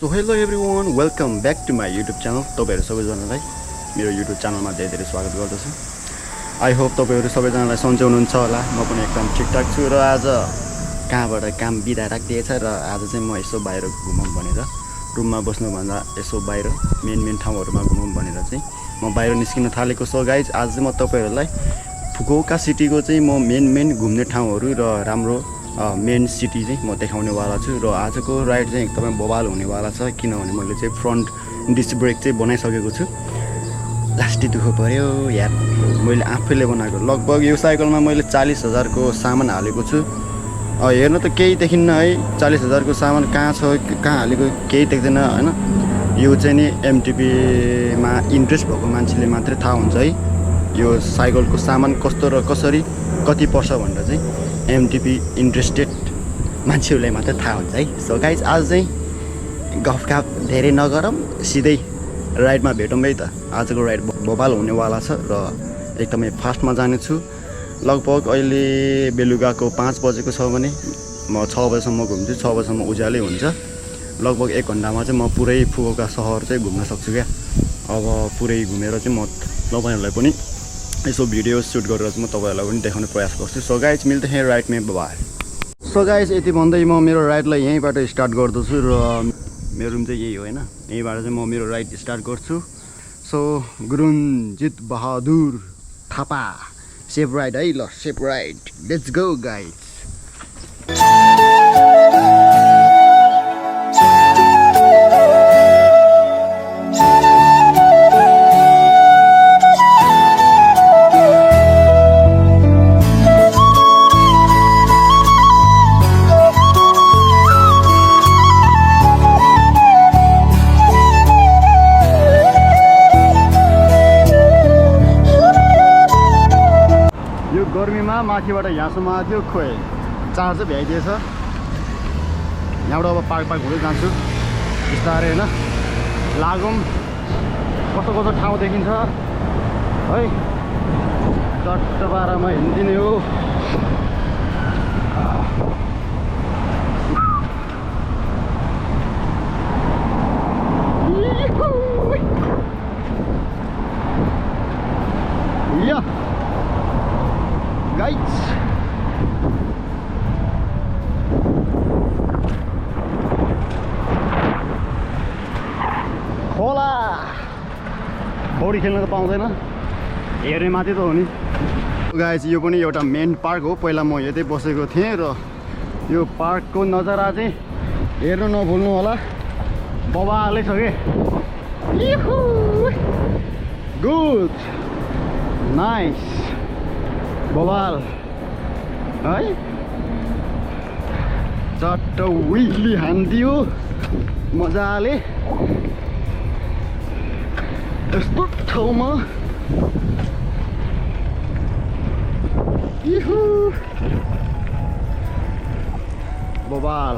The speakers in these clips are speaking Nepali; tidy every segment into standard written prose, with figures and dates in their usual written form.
So hello everyone welcome back to my YouTube channel. तपाईँहरू सबैजनालाई मेरो युट्युब च्यानलमा धेरै धेरै स्वागत गर्दछु। आई होप तपाईँहरू सबैजनालाई सन्चै हुनुहुन्छ होला। म पनि एकदम ठिकठाक छु र आज कहाँबाट काम बिदा राखिदिएछ र आज चाहिँ म यसो बाहिर घुमौँ भनेर रुममा बस्नुभन्दा यसो बाहिर मेन ठाउँहरूमा घुमौँ भनेर चाहिँ म बाहिर निस्किन थालेको। सो गाइज आज चाहिँ म तपाईँहरूलाई फुकुओका सिटीको चाहिँ म मेन घुम्ने ठाउँहरू र राम्रो मेन सिटी चाहिँ म देखाउनेवाला छु। र आजको राइड चाहिँ एकदमै बवाल हुनेवाला छ, किनभने मैले चाहिँ फ्रन्ट डिस्क ब्रेक चाहिँ बनाइसकेको छु। लास्टी दुःख पऱ्यो यार, मैले आफैले बनाएको। लगभग यो साइकलमा मैले 40,000 को सामान हालेको छु। हेर्नु त केही देखिन्न है, 40,000 को सामान कहाँ छ कहाँ हालेको केही देख्दैन होइन। यो चाहिँ नि एमटिपीमा इन्ट्रेस्ट भएको मान्छेले मात्रै थाहा हुन्छ है, यो साइकलको सामान कस्तो र कसरी कति पर्छ भनेर चाहिँ एमटिपी इन्ट्रेस्टेड मान्छेहरूलाई मात्रै थाहा हुन्छ है। सो गाइज आज चाहिँ गफगाफ धेरै नगरौँ, सिधै राइडमा भेटौँ है त। आजको राइड बवाल हुनेवाला छ र एकदमै फास्टमा जानेछु। लगभग अहिले बेलुकाको 5 बजेको छ भने म 6 बजेसम्म घुम्छु। 6 बजेसम्म उज्यालै हुन्छ। लगभग 1 घन्टामा चाहिँ म पुरै फुकुओका सहर चाहिँ घुम्न सक्छु क्या। अब पुरै घुमेर चाहिँ म तपाईँहरूलाई पनि यसो भिडियो सुट गरेर चाहिँ म तपाईँहरूलाई पनि देखाउने प्रयास गर्छु। सो गाइज मिल्दै हैं राइडमै, बाय। सो गाइज यति भन्दै म मेरो राइडलाई यहीँबाट स्टार्ट गर्दछु र मेरो रुम चाहिँ यही हो होइन। यहीँबाट चाहिँ म मेरो राइड स्टार्ट गर्छु। So Gurunjit Bahadur Thapa safe ride है ल, safe ride, let's go guys. गर्मीमा माथिबाट यहाँसम्म आएको थियो, खोइ चार्ज चाहिँ भ्याइदिएछ। यहाँबाट अब पार्क हुँदै जान्छु बिस्तारै होइन। लागौँ कस्तो कस्तो ठाउँ देखिन्छ है, चट्ट पारामा हिँडिदिने हो। गाइज खोला पौडी खेल्न त पाउँदैन, हेर्ने माथि त हो नि। गाइज यो पनि एउटा मेन पार्क हो। पहिला म यतै बसेको थिएँ र यो पार्कको नजारा चाहिँ हेर्नु नभुल्नु होला, बवालै छ कि। गुड नाइस बवाल है, चट्ट विली हान्दियो मजाले यस्तो ठाउँमा। बवाल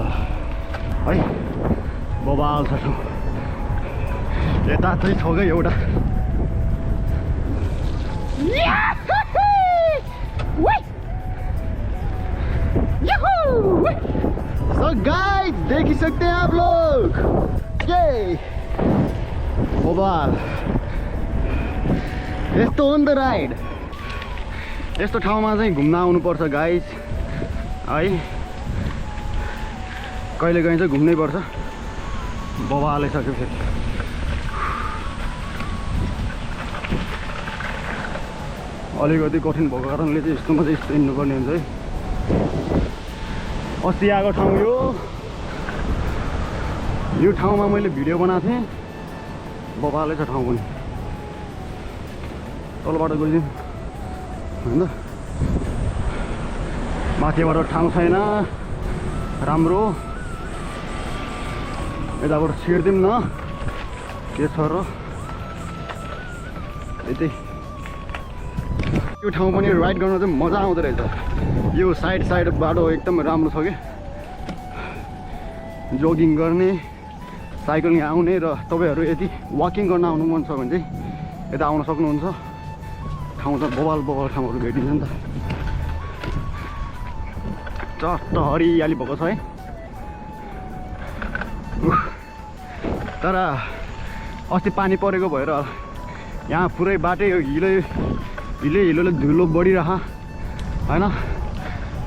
है, बवाल छ ठाउँ। यता चाहिँ छ क्या एउटा। So guys देख सकते हैं आप लोग ये बवाल। यस्तो हो नि त राइड। यस्तो ठाउँमा चाहिँ घुम्न आउनुपर्छ गाइज है, कहिले कहीँ चाहिँ घुम्नै पर्छ। बवालै सक्यो फेरि। अलिकति कठिन भएको कारणले चाहिँ यस्तोमा चाहिँ यस्तो हिँड्नुपर्ने हुन्छ है। अस्ति आएको ठाउँ यो ठाउँमा मैले भिडियो बनाएको थिएँ, बवालै छ ठाउँ पनि। तलबाट गइदिउँ होइन, माथिबाट ठाउँ छैन राम्रो। यताबाट छिर्दिउँ न के छ र यतै। यो ठाउँ पनि राइड गर्न चाहिँ मजा आउँदो रहेछ। यो साइड बाटो एकदम राम्रो छ कि, जोगिङ गर्ने, साइक्लिङ आउने र तपाईँहरू यदि वाकिङ गर्न आउनु मन छ भने चाहिँ यता आउन सक्नुहुन्छ। ठाउँ त बवाल ठाउँहरू भेटिन्छ नि त। चट्ट हरियाली भएको छ है। तर अस्ति पानी परेको भएर यहाँ पुरै बाटै हिलोले धुलो बढिरह हैन।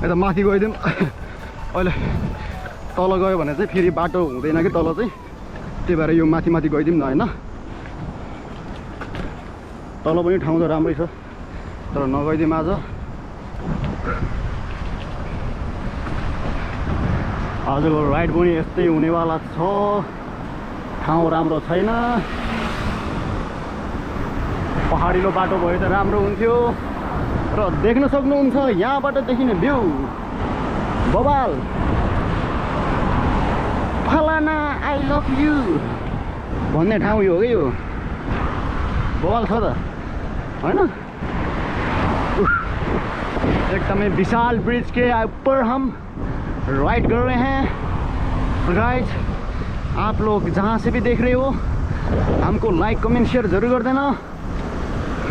यता माथि गइदिउँ अहिले तल गयो भने चाहिँ फेरि बाटो हुँदैन कि तल चाहिँ, त्यही भएर यो माथि गइदिउँ न हैन। तल पनि ठाउँ त राम्रै छ तर नगइदिउँ आज। आजको राइड पनि यस्तै हुनेवाला छ, ठाउँ राम्रो छैन। पहाडिलो बाटो भए त राम्रो हुन्थ्यो। र देख्न सक्नुहुन्छ यहाँबाट देखिने भ्यू बबाल। फलाना आई लभ यु भन्ने ठाउँ यो हो कि यो, बवाल छ त हैन। एकदमै विशाल ब्रिज के ऊपर हम राइड कर रहे हैं। तो गाइस आप लोग जहाँ से भी देख रहे हो हमको लाइक कमेंट शेयर जरूर कर देना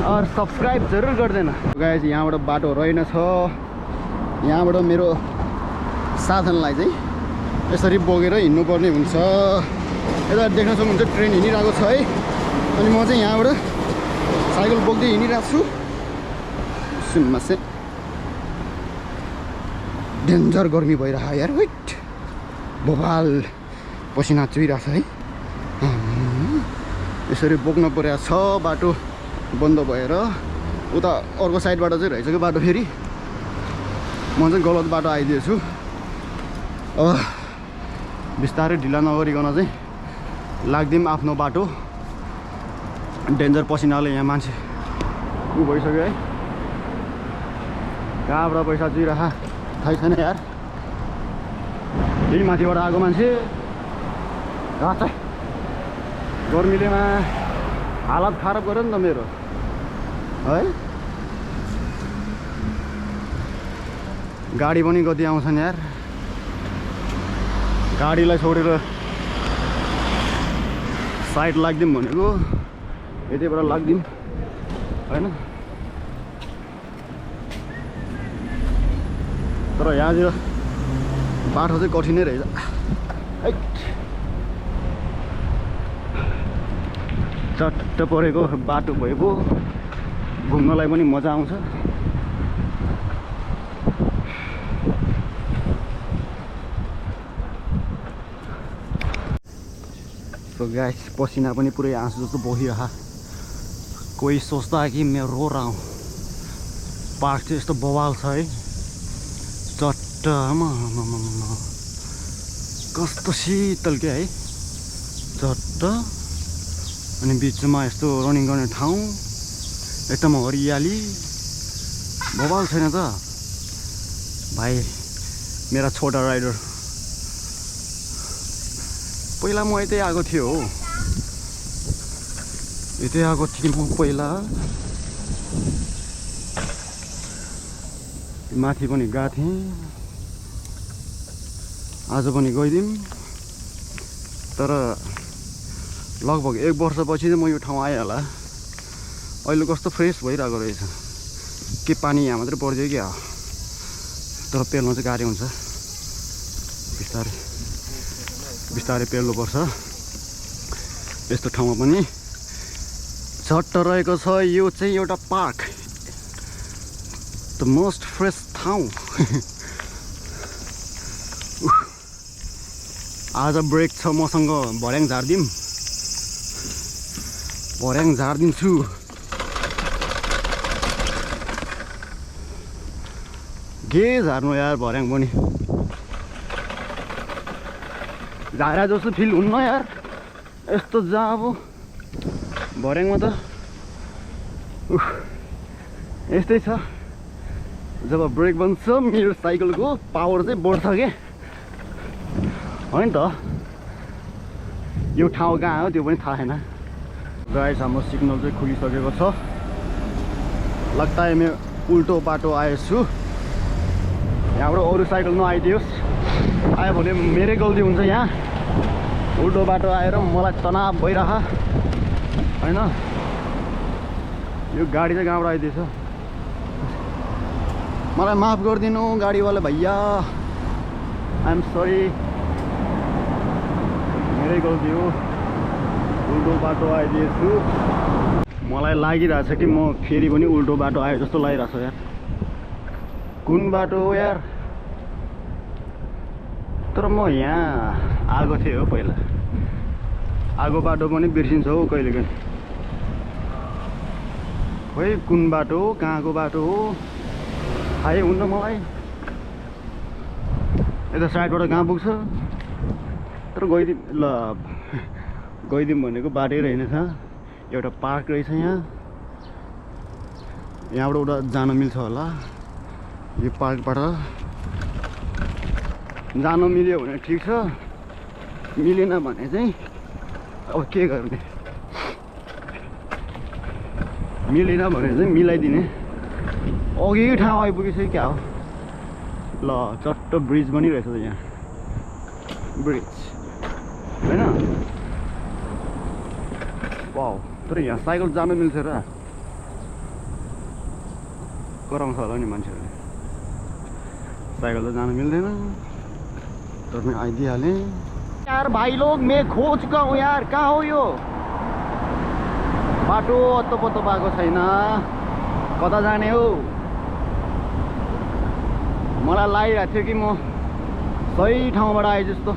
और सब्सक्राइब जरूर कर देना। गाइस यहाँबाट बाटो रहेन छ, यहाँबाट मेरो साधनलाई चाहिँ यसरी बोकेर हिँड्नु पर्ने हुन्छ। यता देख्न सक्नुहुन्छ ट्रेन हिँडिरहेको छ है, अनि म चाहिँ यहाँबाट साइकल बोक्दै हिँडिरहेको छु। सुनमा चाहिँ डेन्जर गर्मी भइरह यार, वेट बबाल पसिना चुइरहेको छ है। यसरी बोक्न परेको छ, बाटो बन्द भएर। उता अर्को साइडबाट चाहिँ रहेछ कि बाटो, फेरि म चाहिँ गलत बाटो आइदिएछु। बिस्तारै ढिला नगरिकन चाहिँ लाग्दिउँ आफ्नो बाटो। डेन्जर पसिनाले यहाँ मान्छे उ भइसक्यो है, कहाँबाट पैसा चुइरह थाहै छैन यार। यही माथिबाट आएको मान्छे रातै गर्मीलेमा हालत खराब गर्यो नि त मेरो है। गाडी पनि कति आउँछन् यार, गाडीलाई छोडेर साइड लाग्दिउँ भनेको यतिबाट लाग्दिउँ हैन। तर यहाँतिर बाटो चाहिँ कठिनै रहेछ। चट्ट परेको बाटो भएको घुम्नलाई पनि मजा आउँछ। सो गाइस पसिना पनि पुरै आँसु जस्तो बगिरह। कोही सोच्दा कि म रो रहा हूँ। पार्क चाहिँ यस्तो बवाल छ है, चट्ट कस्तो शीतल क्या है, चट्ट। अनि बिचमा यस्तो रनिङ गर्ने ठाउँ, एकदम हरियाली, बवाल छैन त भाइ मेरा छोटा राइडर। पहिला म यतै आएको थियो हो, यतै आएको थिएँ म पहिला। माथि पनि गएको थिएँ, आज पनि गइदिउँ। तर लगभग 1 वर्षपछि चाहिँ म यो ठाउँ आएँ होला। अहिले कस्तो फ्रेस भइरहेको रहेछ, के पानी यहाँ मात्रै पर्छ क्या, तर पेल्नु चाहिँ गाह्रो हुन्छ। बिस्तारै बिस्तारै पेल्नुपर्छ। यस्तो ठाउँमा पनि झट्ट रहेको छ। यो चाहिँ एउटा पार्क, द मोस्ट फ्रेस ठाउँ। आज ब्रेक छ मसँग, भर्याङ झारिदिउँ, भर्याङ झारिदिन्छु। के झार्नु यार भर्याङ पनि, झारा जस्तो फिल हुन्न यार यस्तो जहाँ अब भर्याङमा त यस्तै छ। जब ब्रेक बन्छ मेरो साइकलको पावर चाहिँ बढ्छ के होइन त। यो ठाउँ कहाँ हो त्यो पनि थाहा छैन। गाइस हाम्रो सिग्नल चाहिँ खुलिसकेको छ। लाग्दा है म उल्टो बाटो आएछु। यहाँबाट अरू साइकल नआइदियोस्, आयो भने मेरै गल्ती हुन्छ। यहाँ उल्टो बाटो आएर मलाई तनाव भइरह होइन। यो गाडी चाहिँ कहाँबाट आइदिएछ, मलाई माफ गरिदिनु गाडीवाला भैया, आइएम सरी, मेरै गल्ती हो। उल्टो बाटो आइदिएछु मलाई लागिरहेछ कि म फेरि पनि उल्टो बाटो आयो जस्तो लागिरहेछ यार कुन बाटो हो यार तर म यहाँ आएको थिएँ हो पहिला आगो बाटो पनि बिर्सिन्छ हौ कहिलेकाहीँ खोइ कुन बाटो हो कहाँको बाटो हो थाहै हुन्न मलाई यता साइडबाट कहाँ पुग्छ तर गइदिउँ ल गइदिउँ भनेको बाटै रहेनछ एउटा पार्क रहेछ यहाँबाट उता जान मिल्छ होला यो पार्कबाट जान मिल्यो भने ठिक छ मिलेन भने चाहिँ अब के गर्ने मिलेन भने चाहिँ मिलाइदिने अघिकै ठाउँ आइपुगेछ क्या हो ल चट्ट ब्रिज पनि रहेछ त यहाँ ब्रिज होइन वाउ तर यहाँ साइकल जानु मिल्छ र कराउँछ होला नि मान्छेहरूले साइकल त जानु मिल्दैन तर मैं आइदिइहालेँ यार भाइ लोग मैं खो चुका हूँ यार कहाँ हो यो बाटो अत्तो पत्तो पाएको छैन कता जाने हो मलाई लागिरहेको थियो कि म सही ठाउँबाट आए जस्तो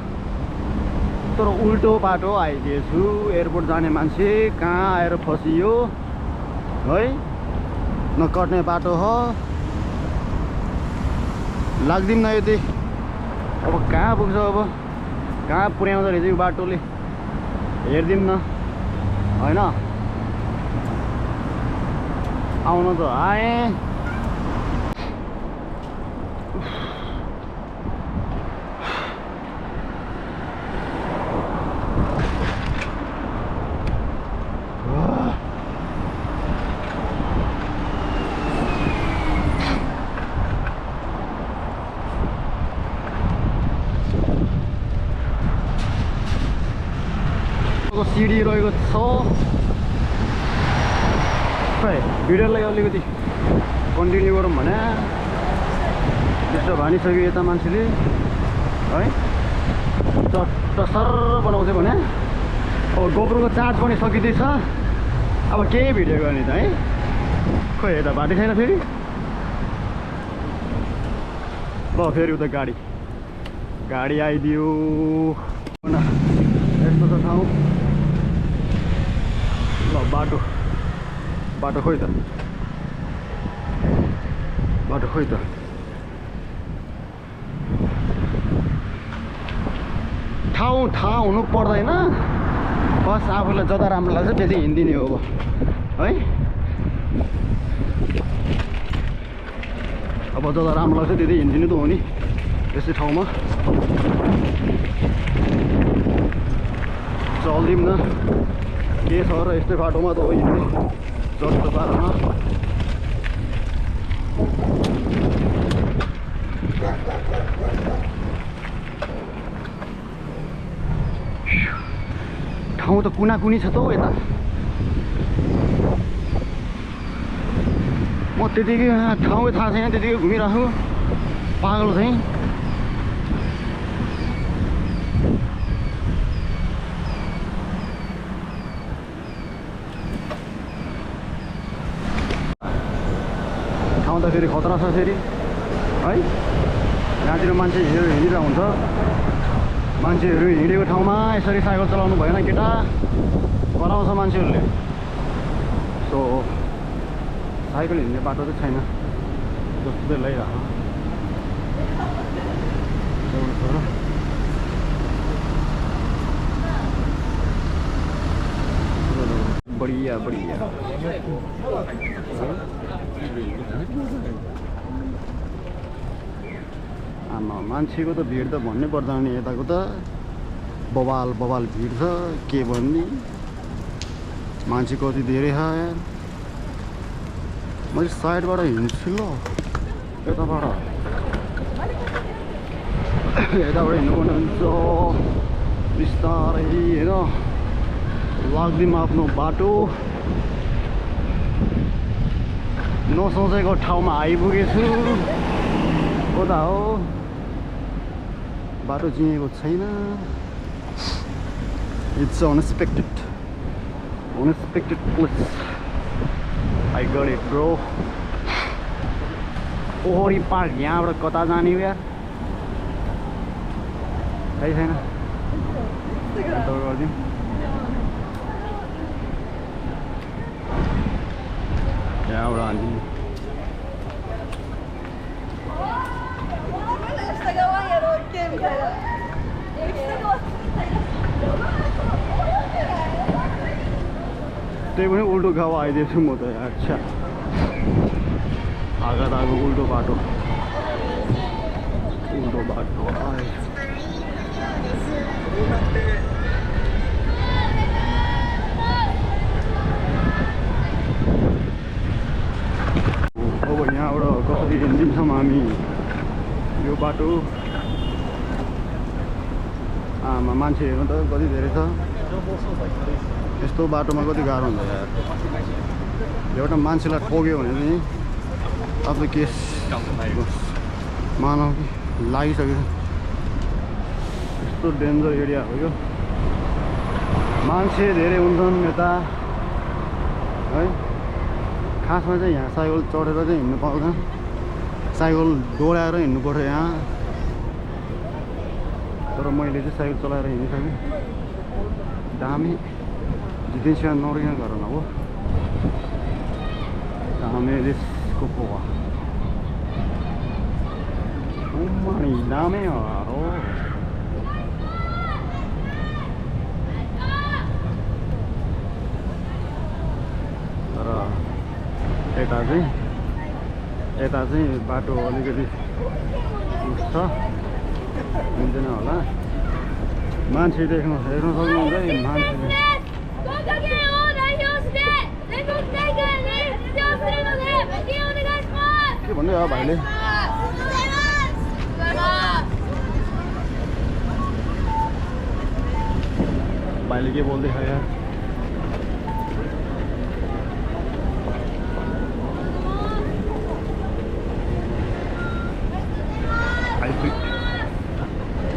तर उल्टो बाटो आइदिएछु एयरपोर्ट जाने मान्छे कहाँ आएर फसियो है नकट्ने बाटो हो लाग्दिम न यति अब कहाँ पुग्छ अब कहाँ पुर्याउँदो रहेछ यो बाटोले हेरिदिउँ न होइन आउनु त आएँ सिडी रहेको छ खै भिडियोलाई अलिकति कन्टिन्यू गरौँ भने डिस्टर्ब हानिसक्यो यता मान्छेले है टसर बनाउँछ भने अब गोप्रोको चार्ज पनि सकिँदैछ अब के भिडियो गर्ने त है खोइ यता बाटो छैन फेरि ल फेरि उता गाडी आइदियो यस्तो छ ठाउँ ल बाटो खोइ त ठाउँ थाहा हुनु पर्दैन बस आफूलाई जता राम्रो लाग्छ त्यति हिँडिदिने हो है अब जता राम्रो लाग्छ त्यति हिँडिदिनु त हो नि यस्तै ठाउँमा चल्दिउँ न के छ र यस्तै बाटोमा त हो हिँड्ने चट्ट पारमा ठाउँ त कुनाकुनी छ त हौ यता म त्यतिकै ठाउँ थाहा छैन त्यतिकै घुमिरहेको पागल चाहिँ ठाउँ त फेरि खतरा छ फेरि है यहाँतिर मान्छे हिँडिरहेको हुन्छ मान्छेहरू हिँडेको ठाउँमा यसरी साइकल चलाउनु भएन केटा कराउँछ मान्छेहरूले सो साइकल हिँड्ने बाटो चाहिँ छैन जस्तो चाहिँ लैरहेको बढिया आमा मान्छेको त भिड त भन्नै पर्दैन नि यताको त बवाल भिड छ के भन्ने मान्छे कति धेरै छ यार मैले साइडबाट हिँड्छु ल यताबाट हिँड्नुपर्ने हुन्छ बिस्तारै होइन लाग्दिउँ आफ्नो बाटो नसोचेको ठाउँमा आइपुगेछु कता हो बाटो चिनेको छैन it's unexpected Unexpected place. I got it, bro. Ohri park यहाँबाट कता जाने हो यार थाहै छैन गरिदिउँ यहाँबाट हान्दिउँ त्यही पनि उल्टो गाउँ आइदिएको छु म त अच्छा आगा दागो उल्टो बाटो आए अब यहाँबाट कसरी हिँडिन्छौँ हामी यो बाटो आमा मान्छे हेर्नु त कति धेरै छ यस्तो बाटोमा कति गाह्रो हुन्छ यार एउटा मान्छेलाई ठोक्यो भने चाहिँ अब केस मानव कि लागिसक्यो यस्तो डेन्जर एरिया हो यो मान्छे धेरै हुन्छन् यता है खासमा चाहिँ यहाँ साइकल चढेर चाहिँ हिँड्नु पाउँदैन साइकल दौडाएर हिँड्नुपर्छ यहाँ तर मैले चाहिँ साइकल चलाएर हिँडिसकेँ दामी जितेन्सिया नरिन गरेर हो दामी यसको पोवा दामी हो तर यता चाहिँ बाटो अलिकति उस छ मिल्दैन होला मान्छे हेर्नु सक्नुहुन्छ है मान्छे के भन्दै हो भाइले भाइले के बोल्दै छ यार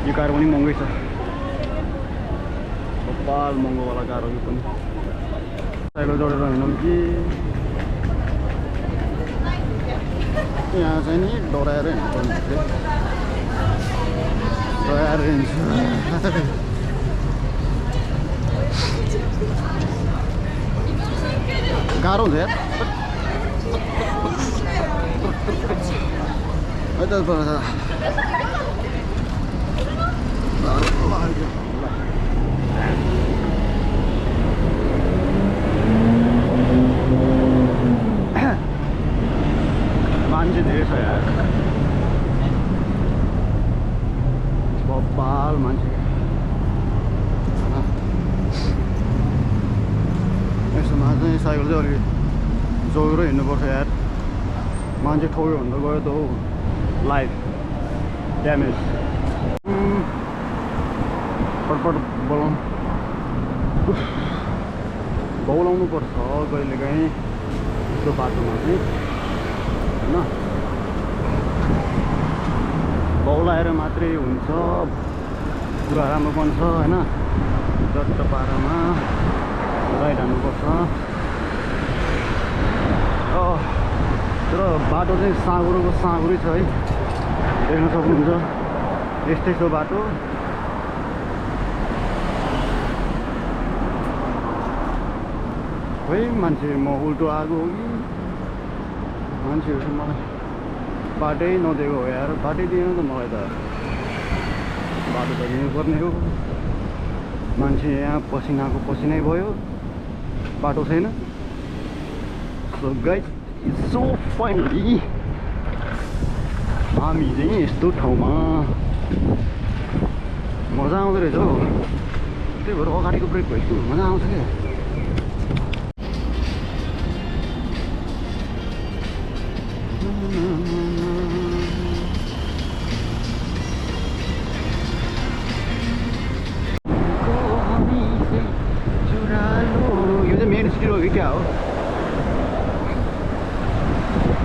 यो कार पनि महँगै छ कपाल महँगोवाला कार हो यो पनि साइकल चढेर हिँडौँ कि यहाँ चाहिँ नि डराएर हिँड्नुपर्ने डराएर हिँड्छ गाह्रो हुन्छ यार मान्छे धेरै छ यार बब्बाल मान्छे यसोमा चाहिँ साइकल चाहिँ अलिक जोगेर हिँड्नुपर्छ यार मान्छे ठोक्यो भने त गयो त हो लाइफ ड्यामेज पटपट बोलाउनु पर्छ कहिलेकाहीँ यस्तो बाटोमा चाहिँ होइन बौलाएर मात्रै हुन्छ कुरा राम्रो पनि छ होइन जट्ट पारामा राइड हान्नुपर्छ तर बाटो चाहिँ साँगुरोको साँगुरै छ है देख्न सक्नुहुन्छ यस्तै छ बाटो खोइ मान्छे म उल्टो आएको हो कि मान्छेहरू मलाई बाटै नदिएको हो यार बाटै दिएन त मलाई त बाटो त दिनुपर्ने हो मान्छे यहाँ पसिनाको पसिनै भयो बाटो छैन so guys it's so finally हामी चाहिँ यस्तो ठाउँमा मजा आउँदो रहेछ हौ त्यही भएर अगाडिको ब्रेक भएको मजा आउँछ क्या क्या हो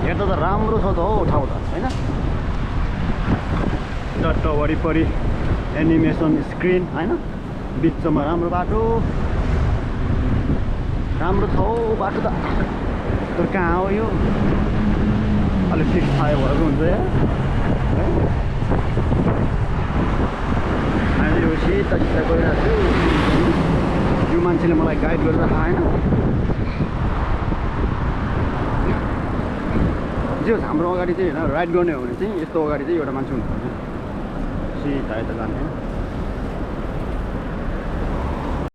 हेर्दा त राम्रो छ त हौ ठाउँ त होइन चट्ट वरिपरि एनिमेसन स्क्रिन होइन बिचमा राम्रो बाटो राम्रो छ हौ बाटो त तर कहाँ हो यो अलिक फिक्स थाहा भएको हुन्छ या है अहिले यो सिधा सिधा गइरहेको छु यो मान्छेले मलाई गाइड गरिरहेको होइन जो हाम्रो अगाडि चाहिँ होइन राइड गर्ने हो भने चाहिँ यस्तो अगाडि चाहिँ एउटा मान्छे हुनुपर्छ सिधा यता जाने